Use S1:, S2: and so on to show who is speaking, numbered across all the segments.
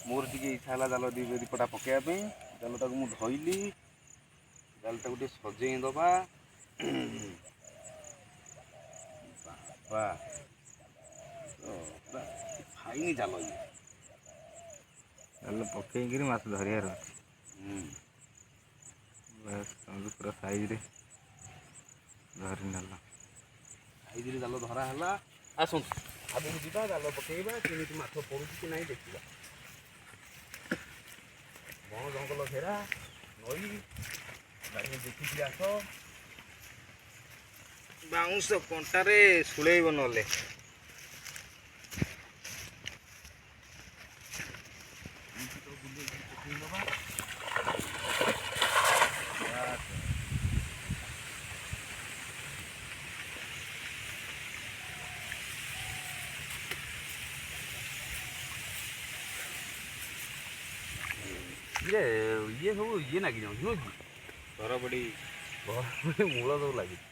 S1: ମୋର ଟିକେ ଇଚ୍ଛା ହେଲା ଜାଲ 2 ପଟା ପକାଇବା ପାଇଁ। ଜାଲଟାକୁ ମୁଁ ଧଇଲି। ଜାଲଟାକୁ ଟିକେ ସଜେଇ ଦେବା। ବାବା, ପୁରା ଫାଇନି ଜାଲ ଇଏ।
S2: ଜାଲ ପକେଇକିରି ମାଛ ଧରିବାର ଅଛି। ବାସ୍, ତମେ ପୁରା ସାଇଜରେ ଧରି ନେଲ।
S1: ସାଇଜରେ ଜାଲ ଧରା ହେଲା। ଆସନ୍ତୁ, ଆଗକୁ ଯିବା, ଜାଲ ପକେଇବା। କେମିତି ମାଛ ପଡୁଛି କି ନାହିଁ ଦେଖିବା। ବଣ ଜଙ୍ଗଲ ଘେରା ନଈ, ଗାଡ଼ି ଦେଖିକି ଆସ।
S2: ବାଉଁଶ କଣ୍ଟାରେ ଶୁଳେଇବ ନହେଲେ।
S1: ଏମିତି ତ ବୁଲେଇକି ପକେଇ ଦେବା। ବାସ୍। ଇଏ ସବୁ ଇଏ ଲାଗି ଯାଉଛି, ନୁହଁ କି?
S2: ବରବଡ଼ି।
S1: ବରବଡ଼ି ମୂଳ ସବୁ ଲାଗିଛି।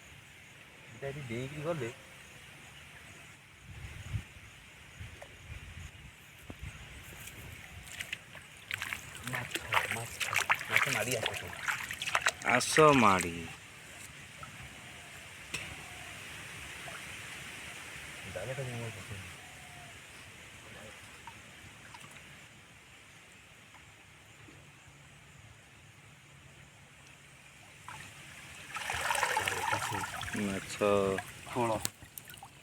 S1: ଏଇଟା ଏଠି ଡେଇଁକିରି ଗଲେ ମାଛ, ମାଛ, ମାଛ ମାଡ଼ି ଆସ ସବୁ।
S2: ଆସ ମାଡ଼ି।
S1: ଜାଲଟାକୁ ମୁଁ ପକେଇବି।
S2: ମାଛ।
S1: ଖୋଳ।